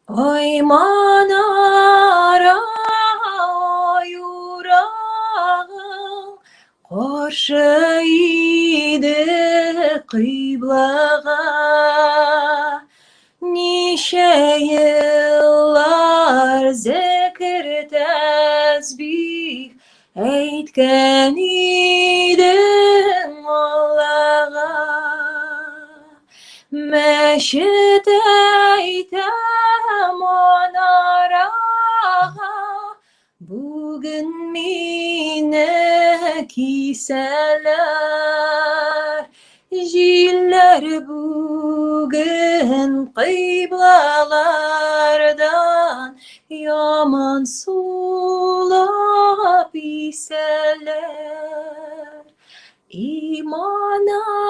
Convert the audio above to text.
Ай манара, ай урагың каршы иде кыйблага. Ничә еллар зекер тәсбих әйткән идең Аллага. Мәчет әйтә манарага, бүген мине кисәләр. Җилләр бүген кыйблалардан яман сулап исәләр. И манара,